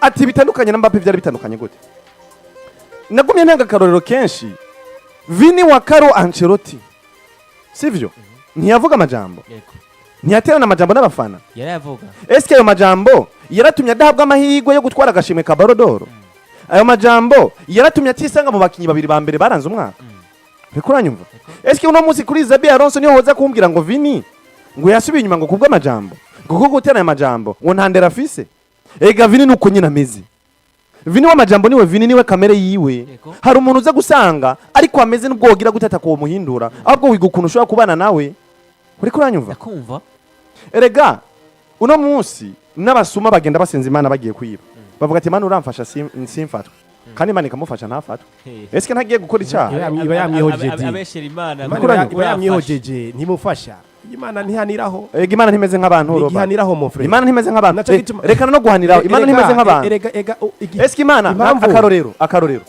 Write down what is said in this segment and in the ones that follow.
Ati bitandukanye na Mbappe, byari bitandukanye gute? Nagumye ntanga akarorero kenshi. Vini wa Carlo Ancelotti, sivyo? Ntiyavuga amajambo? Yego. Ntiyaterana amajambo n'abafana? Yarayavuga. Eske ayo majambo yaratumye adahabwa amahirwe yo gutwara agashimwe ka Ballon d'Or? Ayo majambo yaratumye atisanga mu bakinyi babiri ba mbere baranze umwaka? Uriko uranyumva? Eske uno munsi kuri Xabi Alonso niho hoza kumbwira ngo Vini ngo yasubiye inyuma, ngo kubwo amajambo, ngo kuko gutera ayo majambo, ngo nta ndera afise? Ega Vini nuko nyine ameze. Vini w'amajambo niwe Vini, niwe kamere yiwe. Hari umuntu uza gusanga ariko ameze, n'ubwo wogira gute atakuwo muhindura, ahubwo wiga ukuntu ushobora kubana nawe. Uriko uranyumva? Ndakumva. Erega uno munsi n'abasuma bagenda basenza Imana bagiye kwiba, bavuga ati: "Imana, uramfasha simfatwe." Kandi Imana ikamufasha ntafatwe. Ese ntagiye gukora icyaha? Iba yamwihojeje. Abeshera Imana. Imana Kuranywa. iba yamwihojeje, ntimufasha. Imana ntihaniraho. Erega Imana ntimeze nk'abantu, Robert. Ntihaniraho, mon frère. Imana ntimeze nk'abantu. Naco gituma- Rekana no guhaniraho, Imana ntimeze nk'abantu. Erega Ese Imana Impamvu- akarorero,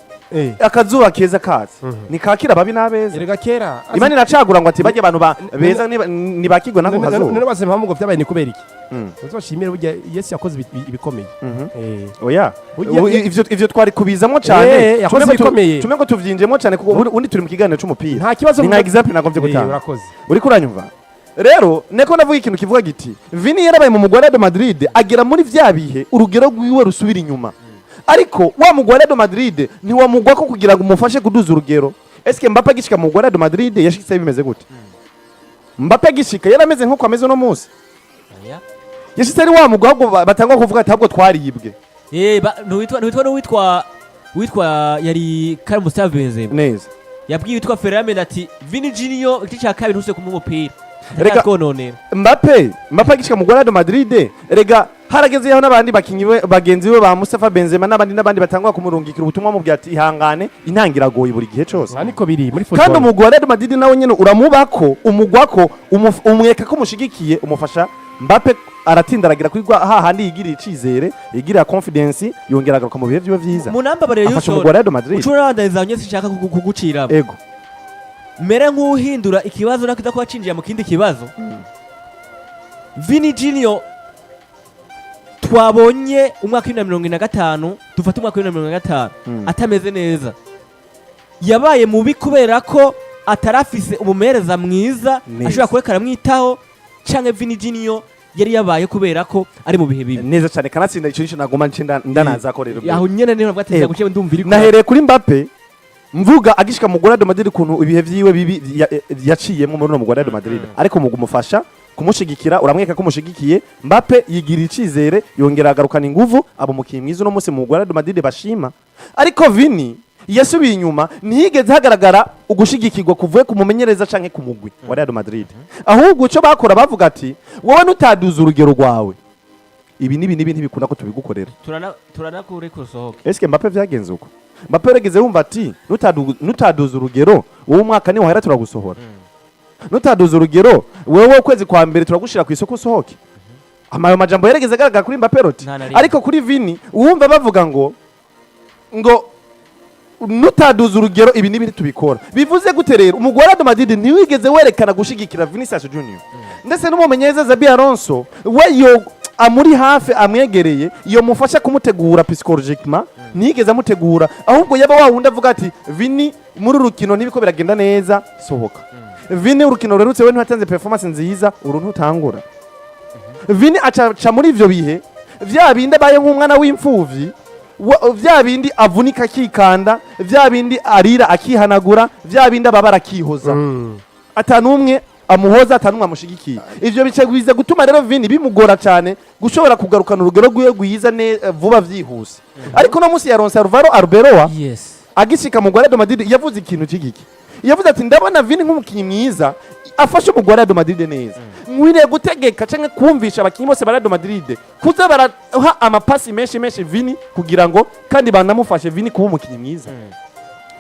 akazuba keza kaza nikakira ababi n'abeza. Erega kera Imana iracagura ngo ati bajye abantu beza ntibakigwe n'ako kazuba. None baze impamvu ngo byabaye ni kubera iki? Uzoshimire burya Yesu yakoze ibikomeye. Oya. Burya- Ubu ivyo twari kubizamwo cyane. Yakoze ibikomeye. Tume ngo tuvyinjemo cyane, kuko ubundi turi mu kiganiro c'umupira. Nta kibazo. Ni nka example nagombye gutanga. Urakoze. Uriko uranyumva? Rero niko navuga ikintu kivuga giti: Vini yarabaye mu mugwi wa Real Madrid, agera muri vya bihe urugero rwiwe rusubira inyuma, ariko wa mugwi wa Real Madrid ntiwamugwa ko kugira ngo umufashe kuduza urugero. Eske Mbappe agishika mu mugwi wa Real Madrid yashitse bimeze gute? Mbappe agishika yarameze nk'uko ameze uno munsi? Oya. Yashitse ari wa mugwi ahubwo batangwa kuvuga ati ahubwo twaribwe. Ntiwitwa n'uwitwa witwa yari Karim Mustafa Benzema. Neza. Yabwiye witwa Ferland ati: "Vini Junior, igice cya kabiri ntuse kumuha umupira." Reka- Twononera. Mbappe agishika mu Real Madrid, rega harageze yaho n'abandi bakinyi be, bagenzi be ba Mustafa Benzema n'abandi n'abandi, batangwa kumurungikira ubutumwa mubwira ati: "Ihangane, intangiragoye buri gihe cose." Nta niko biri muri football. Kandi umugwi wa Real Madrid nawe nyene uramubako, umugwako, umweka ko umushigikiye, umufasha. Mbappe aratinda aragira kuri hahandi yigirira icizere, yigirira confidence, yongera agaruka mu bihe vyiwe vyiza. Munambabarire. Afasha umugwi wa Real Madrid. Ucurandaniza nye, sinshaka kugucira. Ego. Mere nk'uhindura ikibazo nakiza kuba cinjiye mu kindi kibazo. Vini Junior twabonye umwaka wa 2025, dufate umwaka wa 2025, atameze neza, yabaye mubi kubera ko atarafise umumereza mwiza ashobora kureka aramwitaho, canke Vini Junior yari yabaye kubera ko ari mu bihe bibi? Neza cyane, kanatsinda. Ico nico nagoma nce ndanaza ko rero. Aho nyene niho navuga ati guciye ndumva iri. Nahereye kuri Mbappe, mvuga agishika mu Real Madrid ukuntu ibihe vyiwe bibi yaciyemwo muri uno mugwi wa Real Madrid, ariko mu kumufasha kumushigikira, uramweka ko umushigikiye, Mbappe yigirira icizere, yongera agarukana inguvu, aba umukinyi mwiza uno munsi mu mugwi wa Real Madrid bashima. Ariko Vini yasubiye inyuma, ntiyigeze hagaragara ugushigikirwa kuvuye ku mumenyereza canke ku mugwi wa Real Madrid. Ahubwo ico bakora, bavuga ati: "Wowe nutaduza urugero rwawe, ibi n'ibi n'ibi ntibikunda ko tubigukorera." Turanakure kusohoke. Eske Mbappe vyagenze uko? Mbappe yarageze wumva ati: "Nutaduza urugero wowe, umwaka ni wahera turagusohora. Nutaduza urugero wewe, ukwezi kwa mbere turagushira ku isoko usohoke." Amayo majambo yarageze agaragara kuri Mbappe roti. Nta na rimwe. Ariko kuri Vini wumva bavuga ngo nutaduza urugero, ibi n'ibi tubikora. Bivuze gute rero? Umugwi wa Real Madrid ntiwigeze werekana gushigikira Vinicius Junior, ndetse n'umumenyereza Xabi Alonso we yo amuri hafi, amwegereye, iyo mufasha kumutegura psychologiquement, ntiyigeze amutegura. Ahubwo yaba wa wundi avuga ati: "Vini, muri uru rukino ntibiko biragenda neza, sohoka. Vini, urukino ruherutse we ntiwatanze performance nziza, uru ntutangura." Vini acaca muri ivyo bihe vya bindi, abaye nk'umwana w'imfuvyi, vya bindi avunika akikanda, vya bindi arira akihanagura, vya bindi ababara akihoza, atanumwe amuhoza, atanumwe amushigikiye. Ivyo bice biza gutuma rero Vini bimugora cyane gushobora kugarukana urugero rwiwe rwiza vuba vyihuse. Ariko uno munsi yaronse Alvaro Arbeloa. Agishika mu Real Madrid yavuze ikintu cy'igiki? Yavuze ati: "Ndabona Vini nk'umukinnyi mwiza afashe umugwi wa Real Madrid neza. Nkwiriye gutegeka canke kumvisha abakinyi bose ba Real Madrid kuza baraha amapasi menshi menshi Vini, kugira ngo kandi banamufashe Vini kuba umukinnyi mwiza."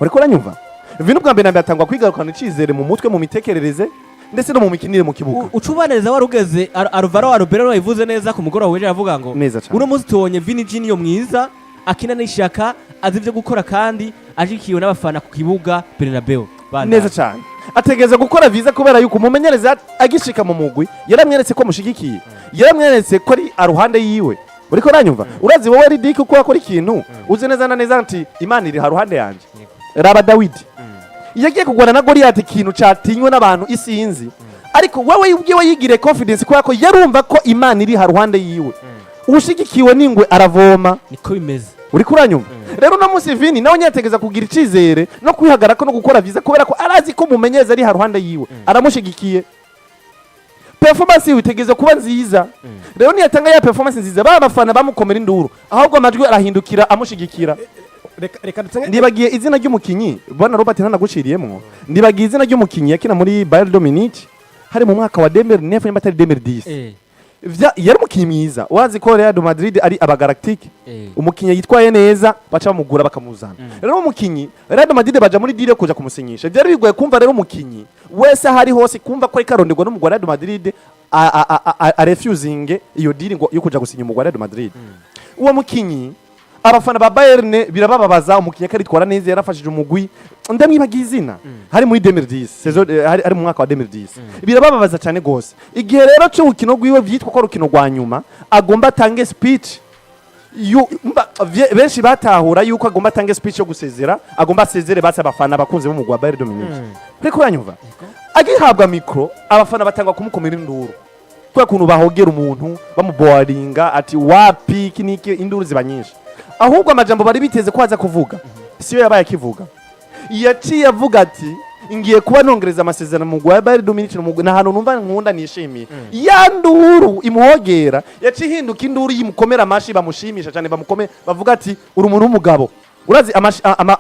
Uriko uranyumva? Vini ubwa mbere na mbere atangwa kwigarukana icizere mu mutwe, mu mitekerereze, ndetse no mu mikinire mu kibuga. Ucubaneza wari ugeze Alvaro Arbeloa yabivuze neza ku mugoroba w'ejo, aravuga ngo Neza cane. uno munsi tubonye Vini Junior mwiza, akina n'ishaka, azi ibyo gukora, kandi ashigikiwe n'abafana ku kibuga Bernabeu. Bandanye. Neza cyane. Ategereza gukora viza kubera yuko umumenyereza agishika mu mugwi yaramweretse ko amushigikiye, yaramweretse ko ari aruhande yiwe. Uriko uranyumva? Urazi wowe Ridiki uko wakora ikintu uzi neza na neza nti Imana iri haruhande yanje. Raba Dawidi yagiye kugwana na Goliyati, ikintu catinywe n'abantu isinzi, ariko wewe ubwiwe yigire confidence kubera ko yarumva ko Imana iri haruhande yiwe. Ushigikiwe n'ingwe aravoma. Niko bimeze. Uriko uranyumva? Rero uno munsi Vini nawe nyategeza kugira icizere no kwihagarara no gukora vyiza, kubera ko arazi ko mumenyereza ari haruhande yiwe, aramushigikiye. Performance yiwe itegeza kuba nziza. Rero niyatanga ya performance nziza, ba bafana bamukomera induru, ahubwo amajwi arahindukira amushigikira. Reka dutange. Ndibagiye izina ry'umukinyi, bwana Robert, ntanaguciriyemwo. Ndibagiye izina ry'umukinyi yakina muri Bayern de Munich, hari mu mwaka wa 2009 nimba atari 2010. Yari umukinyi mwiza. Wazi ko Real de Madrid ari aba galactique. Umukinyi yitwaye neza baca bamugura, bakamuzana. Rero umukinyi Real de Madrid baja muri deal yo kuja kumusinyisha, byari bigoye kumva. Rero umukinyi wese aho ari hose kumva ko ariko aronderwa n'umugwi wa Real de Madrid, a refusing iyo deal ngo yo kuja gusinya umugwi wa Real de Madrid. Uwo mukinyi abafana ba Bayern birabababaza. Umukinyi akaritwara neza, yarafashije umugwi, ndamwibagiye izina, hari muri 2010 saison, hari mu mwaka wa 2010. Birabababaza cyane gose. Igihe rero cy'urukino rwiwe vyitwa ko urukino rwa nyuma, agomba atange speech, benshi batahura yuko agomba atange speech yo gusezera, agomba asezere basi abafana, abakunzi b'umugwi wa Bayern de Munich. Ariko uranyumva, agihabwa micro abafana batangwa kumukomera induru, kubera ukuntu bahogera umuntu bamuboringa ati wapi, iki niki, induru ziba nyinshi. Ahubwo amajambo bari biteze ko aza kuvuga siyo yabaye akivuga. Yaciye avuga ati: "Ngiye kuba nongereza amasezerano mu mugwi wa Bayern de Munich, ni ahantu numva nkunda, nishimiye." Ya nduru imuhogera yaciye ihinduka induru yimukomera amashi, bamushimisha cyane, bamukome, bavuga ati: "Uri umuntu w'umugabo." Urazi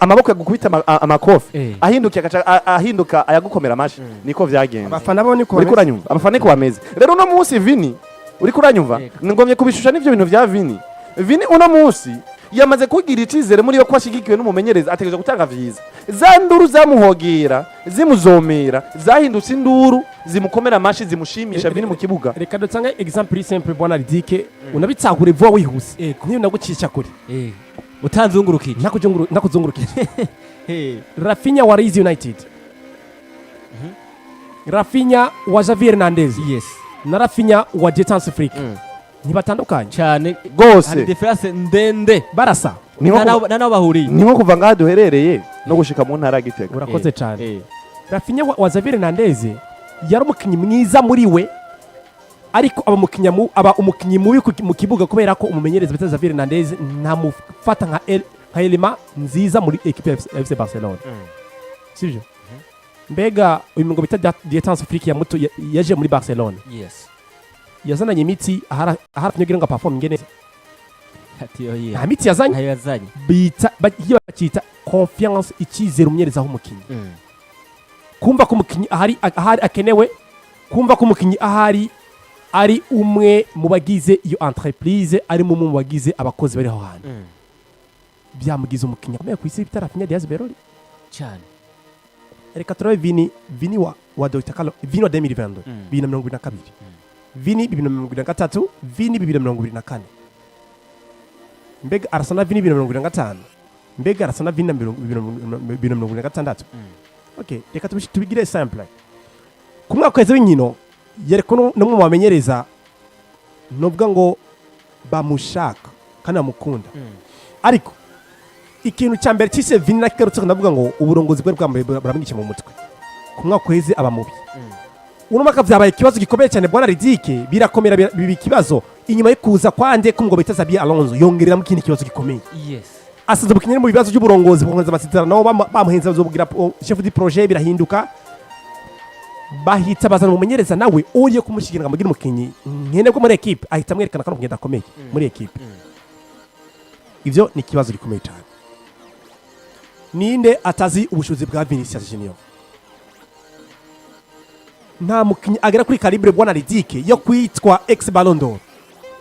amaboko yagukubita amakofi ahinduka agaca ahinduka ayagukomera amashi. Niko vyagenze. Abafana bo niko Uriko bameze. uranyumva? Abafana niko bameze. Rero uno munsi Vini, uriko uranyumva? Yego. Ngomye kubishusha n'ivyo bintu vya Vini. Vini uno munsi yamaze kugira icizere muri yo ko ashigikiwe n'umumenyereza, ategerezwa gutanga vyiza. Za nduru zamuhogera zimuzomera zahindutse induru zimukomera amashi, zimushimisha Vini mu kibuga. Reka dutange exemple simple, bwana Ridike, unabitsahure vuba wihuse. Yego. Niyo nagucisha kure. Utanzungurukije. Nakuzungurukije. Rafinha wa Leeds United, Rafinha wa Xavier Hernandez na Rafinha wa Hansi Flick ntibatandukanye. Cyane. Gose. Hari différence ndende. Barasa. Ni nko Nta naho bahuriye. Ni nko kuva ngaha duherereye no gushika mu ntara ya Gitega. Urakoze cyane. Rafinha wa Xavier Hernandez yari umukinnyi mwiza muri we, ariko aba umukinnyi mubi mu kibuga kubera ko umumenyereza bita Xavier Hernandez ntamufata nka élément nziza muri équipe ya FC Barcelona, sibyo? Mbega uyu mugabo bita Dieter Flick yaje muri Barcelona, yazananye imiti ahari kugira ngo aperforminge neza? Ati oya. Nta miti yazanye. Ntayo yazanye. Bita iyo bakita confiance, icyizere umumenyereza aho umukinnyi, kumva ko umukinnyi ahari akenewe, kumva ko umukinnyi ahari ari umwe mu bagize iyo entreprise, ari umwe mu bagize abakozi bari aho hantu, byamugize umukinnyi akomeye ku isi bita Rafinha Diaz Beroli. Cyane. Reka turabe Vini, Vini wa Dr. Carlo, Vini wa 2022, 2022, Vini 2023, Vini 2024. Mbega arasa na Vini 2025? Mbega arasa na Vini na 2026? Okay, reka tubigire simple. Ku mwaka wese w'inkino yereko n'umwe mu bamenyereza nuvuga ngo bamushaka kandi bamukunda, ariko ikintu cya mbere cyise Vini nakigarutse, ndavuga ngo uburongozi bwari bwambaye buramwica mu mutwe. Ku mwaka uheze aba mubi, uno mwaka vyabaye ikibazo gikomeye cyane, bwana Ridike, birakomera, biba ikibazo inyuma yo kuza kwande kumgo bita Xabi Alonso, yongereramo ikindi kibazo gikomeye. Asanze umukinnyi mu bibazo by'uburongozi, bukomeza amasezerano bamuhenze bazobugira chef du projet, birahinduka, bahita bazana umumenyereza nawe uye kumushyigikira ngo amugire umukinnyi nkenerwa muri équipe, ahita amwerekana ko ari umukinnyi adakomeye muri équipe. Ivyo ni ikibazo gikomeye cyane. Ninde atazi ubushobozi bwa Vinicius Junior? Nta mukinnyi agera kuri calibre, bwana Ridike, yo kwitwa ex Ballon d'Or.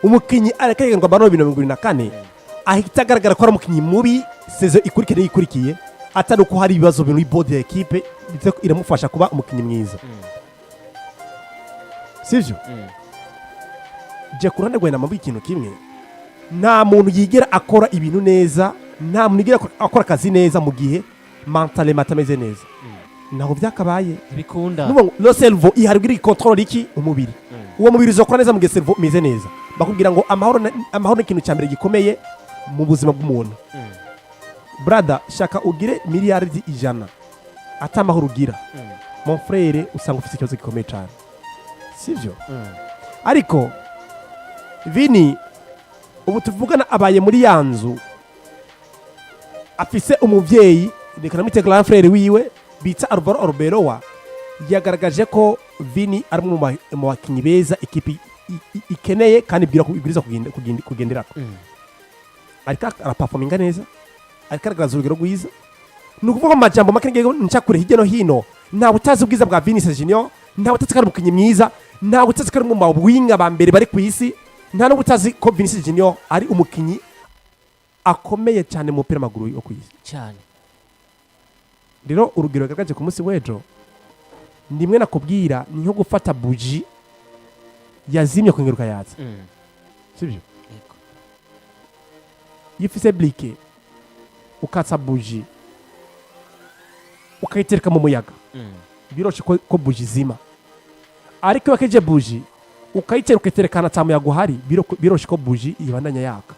Umukinnyi arakegerwa Ballon 2024, ahita agaragara ko ari umukinnyi mubi saison ikurikiye n'iyikurikiye, atari uko hari ibibazo muri board ya équipe ndetse iramufasha kuba umukinnyi mwiza, sivyo? Je ku ruhande rwawe namubwiye ikintu kimwe: nta muntu yigera akora ibintu neza, nta muntu yigera akora akazi neza mu gihe mentalement atameze neza. Ntabwo byakabaye. Ntibikunda. Nuvuga ngo le cerveau ihari kugira icontrôle iki umubiri. Uwo mubiri uzokora neza mu gihe cerveau imeze neza. Bakubwira ngo amahoro amahoro ni ikintu cya mbere gikomeye mu buzima bw'umuntu. Brother, shaka ugire miliyaridi 100, ata amahoro ugira, mon frère, usanga ufite ikibazo gikomeye cyane, sibyo? Ariko Vini ubu tuvugana abaye muri ya nzu, afise umuvyeyi, reka namwite grand frère wiwe, bita Alvaro Arbeloa. Yagaragaje ko Vini ari umwe mu bakinyi beza ikipe ikeneye kandi ibwiriza kugenderako. Ariko araperforminga neza, ariko aragaragaza urugero rwiza. Ni ukuvuga mu majambo make, ngiye nca kure hirya no hino, ntawe utazi ubwiza bwa Vinicius Junior, ntawe utazi ko ari umukinnyi mwiza, ntawe utazi ko ari umwe mu bawinga ba mbere bari ku isi, nta n'ubwo utazi ko Vinicius Junior ari umukinnyi akomeye cyane mu mupira w'amaguru wo ku isi. Cyane. Rero urugero yagaragaje ku munsi w'ejo, nimwe nakubwira, ni nko gufata buji yazimye kongera ukayatsa, sibyo? Yego. Iyo ufise briquet, ukatsa buji, ukayitereka mu muyaga, biroshe ko buji izima. Ariko iyo wakeje buji, ukayitera, ukayiterekana ata muyaga uhari, biroshe ko buji ibandanya yaka.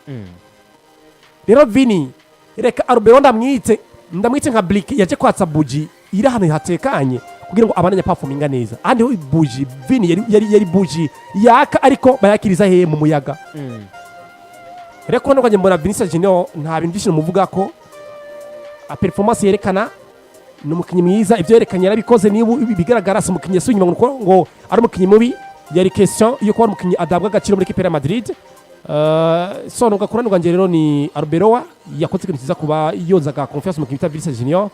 Rero Vini, reka Arbeloa ndamwite nka briquet yaje kwatsa buji iri ahantu hatekanye kugira ngo abandanye performinga neza. Ahandi ho buji Vini yari buji yaka, ariko bayakiriza hehe? Mu muyaga. Rero kubona kwanjye, mbona Vinicius Junior nta bintu byinshi muvuga ko a performance yerekana, ni umukinnyi mwiza, ibyo yerekanye yarabikoze. Niba bigaragara, si umukinnyi yasubiye inyuma ngo ari umukinnyi mubi, yari question yo kuba ari umukinnyi adahabwa agaciro muri équipe ya Madrid. So nuga kurani rwanjye rero ni Arbeloa yakoze ikintu cyiza kuba yozaga confiance umukinnyi bita Vinicius Junior,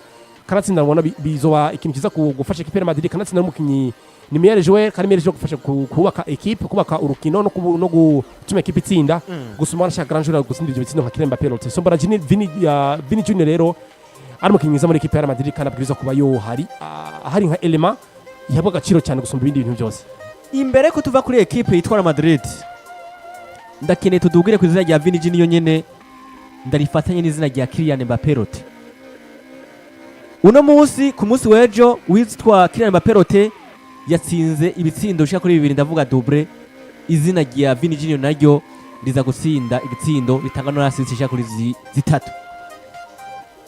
kanatsinda. Mbona bizoba ikintu cyiza gufasha équipe ya Madrid. Kanatsinda n'umukinnyi ni meilleur joueur, kandi meilleur joueur gufasha kubaka équipe, kubaka urukino no gutuma équipe itsinda gusuma wanashaka grand joueur gutsinda ibyo bitsindo nka Kylian Mbappé Lotte. So mbona Vini Junior rero ari umukinnyi mwiza muri équipe ya Real Madrid, kandi abwirizwa kuba yohari, ahari nka élément ihabwa agaciro cyane gusumba ibindi bintu byose. Imbere ko tuva kuri ekipe yitwa Real Madrid, ndakeneye tudugire ku izina rya Vini Junior nyene, ndarifatanye n'izina rya Kylian Mbappé Lotte. Uno munsi, ku munsi w'ejo, witwa Kylian Mbappé Lotte yatsinze ibitsindo bishika kuri bibiri, ndavuga doublé. Izina rya Vini Junior naryo riza gutsinda igitsindo ritanga no assist ishika kuri zitatu.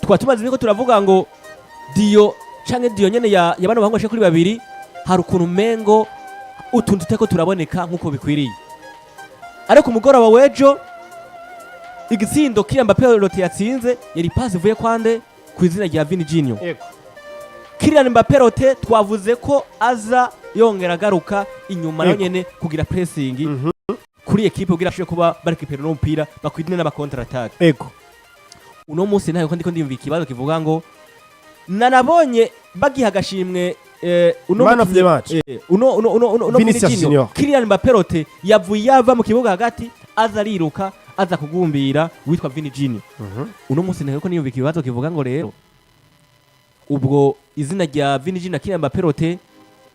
Tukaba tumaze niko turavuga ngo duo canke duo nyene ya bano bahungu bashika kuri babiri, hari ukuntu umengo utuntu tutako turaboneka nk'uko bikwiriye. Ariko umugoroba w'ejo, igitsindo Kylian Mbappé Lotte yatsinze yari passe ivuye kwande? Ku izina rya Vini Junior. Kylian Mbappé Lotte twavuze ko aza yongera agaruka inyuma nayo nyene kugira pressing kuri ekipe, kugira ashobore kuba barekipera n'umupira, bakwidine n'aba contre attaque. Uno munsi ntayo ko ndiko ndiyumva ikibazo kivuga ngo nanabonye bagiha agashimwe uno Man of the match. Uno Vinicius Vini Junior. Junior. Kylian Mbappé Lotte yavuye yava mu kibuga hagati, aza ariruka, aza kugumbira witwa Vini Junior. Uno munsi ntayo ko niyumva ikibazo kivuga ngo rero ubwo izina rya Vini Junior na Kylian Mbappé Lotte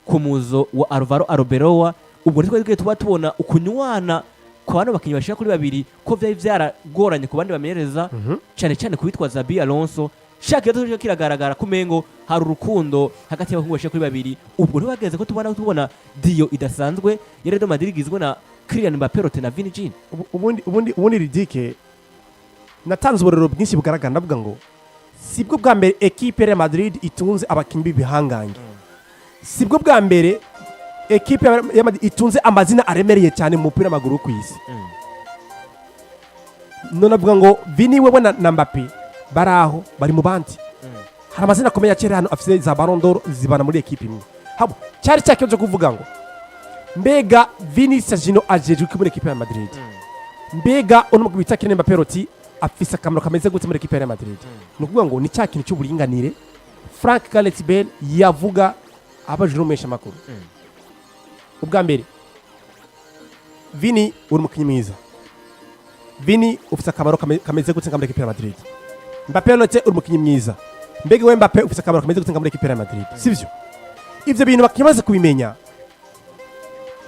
ku muzo wa Alvaro Arbeloa, ubwo ntitwari dukwiye tuba tubona ukunywana ku bano bakinnyi bashika kuri babiri, ko vyari vyaragoranye ku bandi bamenyereza, cyane cyane ku witwa Xabi Alonso? Shaka iyo kiragaragara kumengo hari urukundo hagati y'abahungu bashika kuri babiri. Ubwo ntibageze ko tubona duo idasanzwe ya Real Madrid igizwe na Kylian Mbappé Lotte na Vini Junior? Ubundi Ridike, natanze uburero bwinshi bugaragara, ndavuga ngo sibwo bwa mbere ekipe ya Real Madrid itunze abakinnyi b'ibihangange, sibwo bwa mbere ekipe ya Real Madrid itunze amazina aremereye cyane mu mupira w'amaguru wo ku isi. None avuga ngo Vini wewe na Mbappé bari aho, bari mu bandi. Hari amazina akomeye ya kera hano afite za Ballon d'Or zibana muri ekipe imwe. Habo cyari cya kibazo cyo kuvuga ngo mbega Vinicius Junior ajejwe iki muri ekipe ya Madrid? Mbega uno mugwi bita Kylian Mbappé Loti afise akamaro kameze gute muri ekipe ya Real Madrid? Ni ukuvuga ngo ni cya kintu cy'uburinganire Frank Gareth Bale yavuga abajije n'umuhesha makuru. Ubwa mbere, Vini uri umukinnyi mwiza, Vini ufise akamaro kameze gute muri ekipe ya Madrid? Mbappé Loti uri umukinnyi mwiza, mbega we Mbappé ufise akamaro kameze gute muri ekipe ya Madrid? Sivyo? Ivyo bintu bakimaze kubimenya,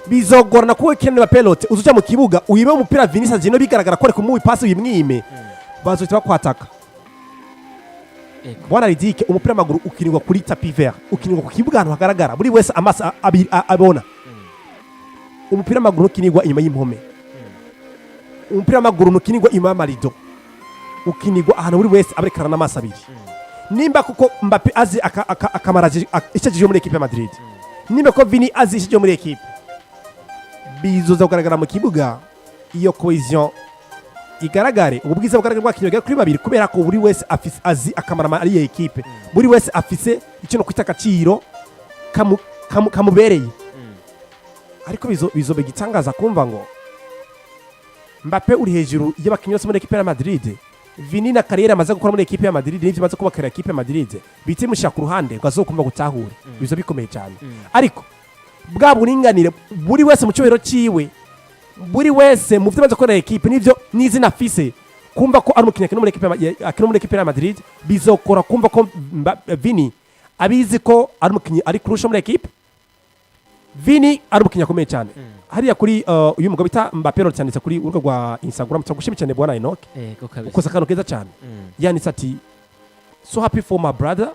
bizogorana kuba Kylian Mbappé Loti uzuja mu kibuga uyibe umupira Vinicius Junior, bigaragara ko ari kumuha ipasi, uyimwime, bazohita bakwataka. Bwana Ridike, umupira w'amaguru ukinirwa kuri tapis vert, ukinirwa ku kibuga ahantu hagaragara buri wese amaso abona. Umupira w'amaguru ukinirwa inyuma y'impome. Umupira w'amaguru ntukinirwa inyuma y'amarido, ukinirwa ahantu buri wese aberekana n'amaso abiri. Nimba kuko Mbappe azi akamaro icyo agiye muri ekipe ya Madrid, nimba ko Vini azi icyo agiye muri ekipe, bizoza kugaragara mu kibuga. Iyo cohésion igaragare, ubu bwiza bugaragara bw'abakinnyi bagera kuri babiri, kubera ko buri wese afise azi akamaro ari iyo ekipe, buri wese afise icyo no kwita agaciro kamubereye. Ariko bizoba igitangaza kumva ngo Mbappe uri hejuru y'abakinnyi bose muri ekipe ya Madrid, Vini na carrière amaze gukora muri ekipe ya Madrid n'ivyo amaze kubakira ekipe ya Madrid, bite mushyira ku ruhande ngo azokumva gutahure. Bizo bikomeye cyane, ariko bwa buringanire, buri wese mu cyubahiro ciwe, buri wese mu byo amaze gukorera ekipe n'ivyo n'izina afise, kumva ko ari umukinnyi akina muri ekipe akina muri ekipe ya Madrid, bizokora kumva ko Vini abizi ko ari umukinnyi ari kurusha muri ekipe. Vini ari umukinnyi akomeye cyane hariya kuri uyu mugabo bita Mbappe. Cyanditse kuri urubuga rwa Instagram. Turagushimye cyane, bwana Enoch. Ego kabisa. Ukoze akantu keza cyane. Yanditse ati: "So happy for my brother,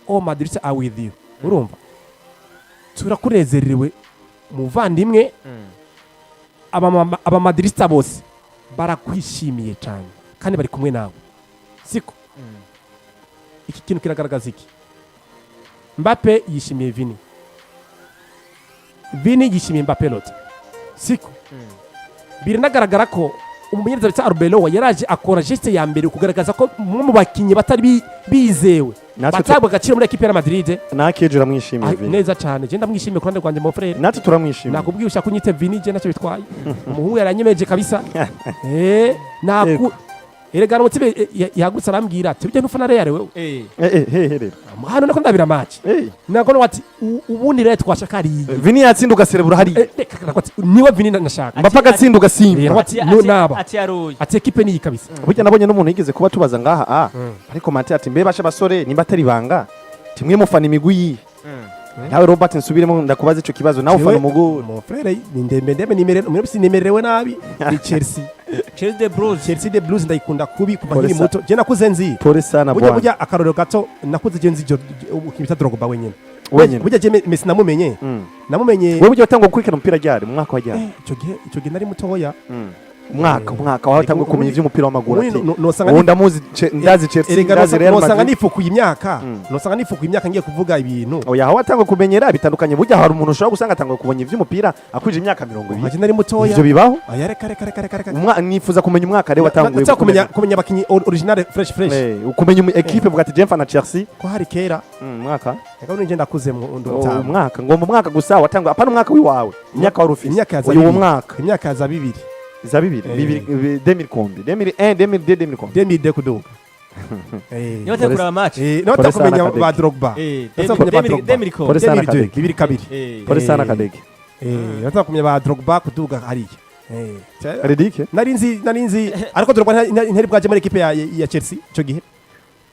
all Madrid are with you." Urumva, turakunezerewe muvandimwe, abamadridista bose barakwishimiye cyane kandi bari kumwe nawe, siko? Iki kintu kiragaragaza iki? Mbappe yishimiye Vini, Vini yishimiye Mbappe Lote, siko? Biranagaragara ko umumenyereza bita Arbeloa yaraje akora geste ya mbere kugaragaza ko umwe mu bakinnyi batari bizewe, Natwe batabwa agaciro muri ekipe ya Madrid. Nakeje uramwishimiye. Ah, Vini. Neza cyane, je ndamwishimiye ku ruhande rwanjye, mon frère. Natwe turamwishimiye. Nakubwiye, ushaka unyite Vini, je ntacyo bitwaye. Umuhungu yaranyemeje kabisa. Naku Yego. erega umutima yagutse, arambwira ati: "Ujya ntufana Real wewe?" Eh, he rero. Hano nako ndabira match. Nako ati: "Ubundi rero twashaka hariya." Vini yatsinda ugaserebura hariya. Reka nako ati: "Niwe Vini nashaka." Mbappe agatsinda ugasimba. Ati, no, naba. Ati yaruye. Ati: "Ekipe niyi kabisa." Burya nabonye n'umuntu yigeze kuba tubaza ngaha, ariko mate ati: "Mbe basha basore, nimba atari ibanga, timwe mufana imigwi yihe?" Nawe Robert, nsubiremo ndakubaza ico kibazo, nawe ufana umugwi? Mon frère, ni ndembe ndembe, nimerere umwe, nimerewe nabi, ni Chelsea. Chelsea the Blues. Chelsea the Blues, ndayikunda kubi kuva Pole nkiri muto. Je nakuze nzi Pole sana burya bwana. Burya akarorero gato, nakuze je nzi bita Drogba wenyine. Wenyine. Burya je Messi namumenye namumenye Wewe burya watangwa gukurikirana umupira ryari, mu mwaka wa ryari? Ico gihe nari mutoya. Umwaka, umwaka wawe watangwa kumenya ivy'umupira w'amaguru, Ubundi ati nosanga ubu ndamuzi, ndazi Chelsea, erega ndazi Real nosanga Madrid. nifukuye imyaka, nosanga nifukuye imyaka ngiye kuvuga ibintu. Oya, aho watangwa kumenyera bitandukanye. Burya hari umuntu ushobora gusanga atangwa kumenya ivy'umupira akwije imyaka 20. Aje nari mutoya. Ivyo bibaho. Aya, reka reka reka reka reka. Nifuza kumenya umwaka rero watanguye Nataka kumenya abakinyi original, fresh fresh. Ukumenya equipe, uvuga ati: "Je mfana Chelsea." Ko hari kera. Umwaka. Reka nje ndakuze mu Oh, ndutamu. Umwaka, ngomba umwaka gusa watangwa, apana umwaka wiwawe, imyaka wari ufise. Imyaka ya za Uyu bibiri. mwaka. Imyaka ya za bibiri. Za bibiri. Bibiri, 2000 kombi, 2001, 2002, 2000 kombi. 2002 kuduga. Niba atari kuraba match. Niba Pole sana, kumenya Kadege. ba Drogba. Nataka kumenya ba Drogba. Demiri ko. Pole sana, 2002, Kadege. bibiri kabiri. Pole sana, Kadege. Nataka kumenya ba Drogba kuduga hariya. Redike. Nari nzi ariko Drogba ntari bwaje muri ekipe ya Chelsea ico gihe.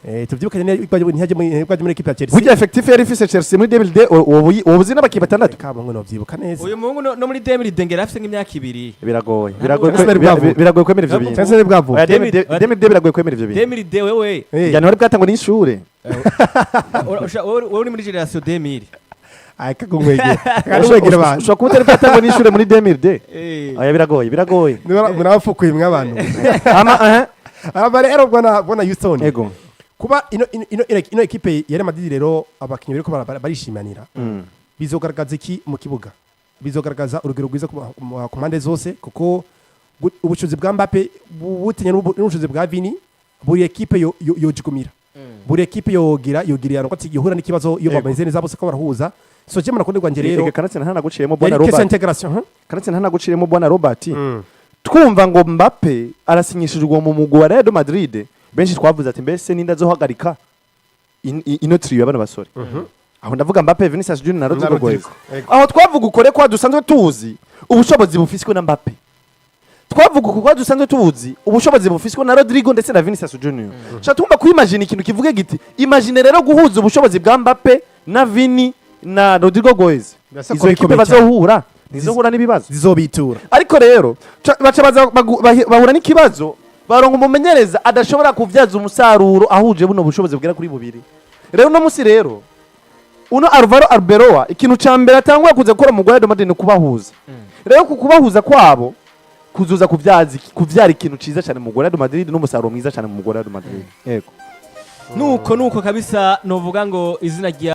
Tuvyibuke, ntiyari bwaje muri ekipe ya Chelsea. Burya effectif yari ifise Chelsea muri 2002, ubu uzi n'abakinnyi batandatu. Kama ngo novyibuka neza. Uyu muhungu no muri 2000 ngera afite nk'imyaka 2. Biragoye, biragoye. Cyangwa se bwavuka. Biragoye kwemera ivyo bintu. Cyangwa se bwavuka. Oya, 2002, 2002 biragoye kwemera ivyo bintu. 2002 wewe. Yani wari bwatangwa n'ishure. Wowe uri muri génération 2000. Ay, kakumwegera. Kakumwegera abantu. Ushobora kuba utari bwatangwa n'ishure muri 2002. Oya, biragoye, biragoye. Murabafukuye mw'abantu. Ama aha. Aba rero bwana Houston. Ego. Kuba ino ekipe ya Real Madrid rero abakinnyi bariko barishimanira, bizogaragaza iki mu kibuga? Bizogaragaza urugero rwiza ku mpande zose, kuko ubushobozi bwa Mbappe butinya n'ubushobozi bwa Vini, buri ekipe yojigumira, buri ekipe yogira nuko ati yohura n'ikibazo iyo bameze neza bose ko barahuza. So je murakunde rwanje rero. Ega, kanatsinda ntanaguciyemo, bwana yari question Robert. intégration, huh? Kanatsinda ntanaguciyemo, bwana Robert. Twumva ngo Mbappe arasinyishijwe mu mugwi wa Real Madrid, benshi twavuze ati: "Mbese ninde azohagarika ino trio y'abana basore?" Aho ndavuga Mbappe, Vinicius Junior na Rodrigo Na Goes. Rodrigo. Ego. Aho twavuga ukore kwa dusanzwe tuzi ubushobozi bufiswe na Mbappe, twavuga uko kwa dusanzwe tuzi ubushobozi bufiswe na Rodrigo ndetse na Vinicius Junior. Sha tumva kwimagine ikintu kivuge giti, imagine rero guhuza ubushobozi bwa Mbappe na Vini na Rodrigo Goes. Birasa ko Izo ekipe bikomeye cyane. bazohura ntizohura n'ibibazo. Zizobitura. Ariko rero baca baza bahura n'ikibazo, baronka umumenyereza adashobora kuvyaza umusaruro ahuje buno bushobozi bugera kuri bubiri. Rero uno musi rero uno Alvaro Arbeloa, ikintu ca mbere atanguye kuza gukora mu Real Madrid ni kubahuza. Rero ku kubahuza kwabo Kuzuza kuvyaza kuvyara ikintu ciza cyane mu mugwi wa Real Madrid n'umusaruro mwiza cyane mu mugwi wa Real Madrid, yego. Nuko kabisa, novuga ngo izina rya